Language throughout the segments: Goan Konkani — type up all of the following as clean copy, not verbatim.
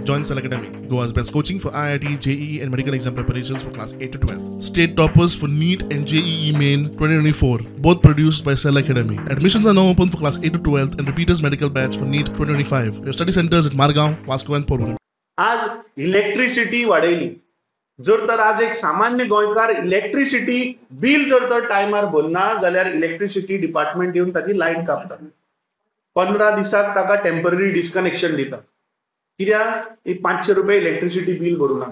Join Cell Academy, Goa's best coaching for IIT, JEE and medical exam preparations for class 8 to 12. State toppers for NEET and JEE Main 2024, both produced by Cell Academy. Admissions are now open for class 8 to 12 and repeaters medical batch for NEET 2025. We have study centers at Margao, Vasco and Porvorim. आज इलेक्ट्रिसिटी वाडयली. जर तर आज एक सामान्य गोंयकार इलेक्ट्रिसिटी बिल जर तर टायमार भरना जाल्यार इलेक्ट्रिसिटी डिपार्टमेंट येवन ताची लायट कापता. 15 दिसाक ताका टेम्पररी डिस्कनेक्शन दिता. कित्याक? 500 रुपये इलेक्ट्रिसिटी बिल भरूं ना.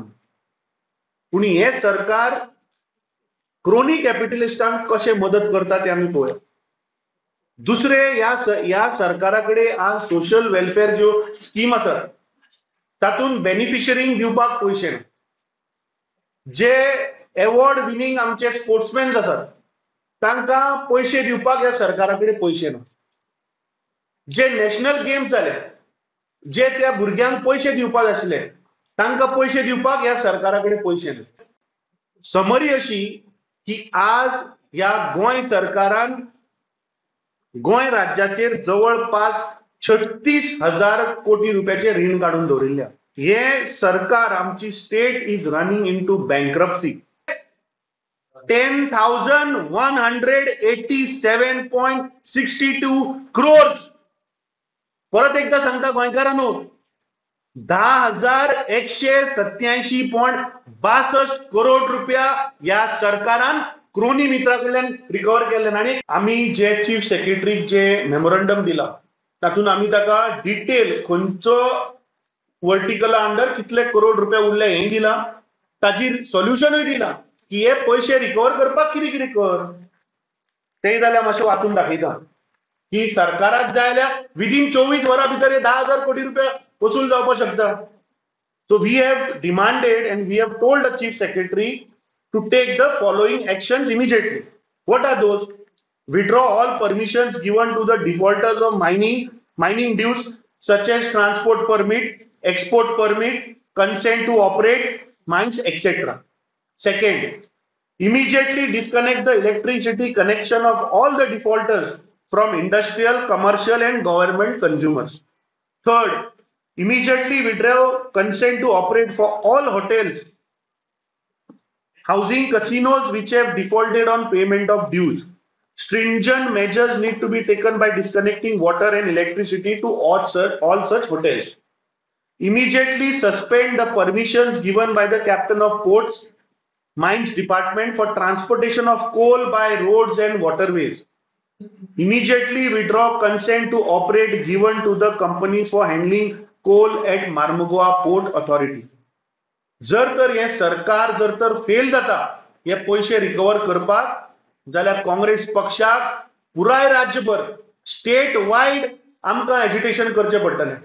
पूण हें सरकार क्रोनी कॅपिटलिस्टांक कशें मदत करता तें आमी पळोवया. दुसरें, ह्या सरकारा कडेन आज सोशल वेलफेअर ज्यो स्कीम आसात तातूंत बेनिफिशरींक दिवपाक पयशे ना. जे एवॉर्ड विनींग आमचे स्पोर्ट्समॅन्स आसात तांकां पयशे दिवपाक ह्या सरकारा कडेन पयशे ना. जे नॅशनल गेम्स जाले, जे त्या भुरग्यांक पयशे दिवपाक आशिल्ले तांकां पयशे दिवपाक ह्या सरकारा कडेन पयशे ना. समरी अशी की आज ह्या गोंय सरकारान गोंय राज्याचेर जवळपास 36,000 कोटी रुपयाचे रीण काडून दवरिल्ले. हे सरकार, आमची state is running into bankruptcy. 10,187.62 crores. परत एकदा सांगता गोंयकारांनो, 10,187.62 करोड रुपया ह्या सरकारान क्रोनी मित्रा कडल्यान रिकवर केल्ले. आनी आमी जे चीफ सेक्रेटरीक जे मेमोरंडम दिला तातूंत आमी ताका डिटेल खंयचो वर्टिकला अंडर कितले करोड रुपया उरले हें दिला, ताची सोल्युशनूय दिला की हे पयशे रिकवर करपाक कितें कितें कर. तें जाल्यार मातशें वाचून दाखयता की सरकाराक जाय जाल्यार विदीन 24 वरां भितर हे 10,000 कोटी रुपया वसूल जावपाक शकता. So we have demanded and we have told the chief secretary to take the following actions immediately. What are those? Withdraw all permissions given to the defaulters of mining dues such as transport permit, export permit, consent to operate mines, etc. Second, immediately disconnect the electricity connection of all the defaulters from industrial, commercial and government consumers. Third, immediately withdraw consent to operate for all hotels, housing, casinos which have defaulted on payment of dues. Stringent measures need to be taken by disconnecting water and electricity to all such hotels. Immediately suspend the permissions given by the captain of ports, mines department for transportation of coal by roads and waterways. Immediately withdraw consent to operate given to the companies for handling coal at Marmagoa Port Authority. जर तर हे सरकार जर तर फेल जाता हे पयशे रिकवर करपाक जाल्यार काँग्रेस पक्षाक पुराय राज्यभर स्टेट वायड आमकां एजिटेशन करचें पडटलें.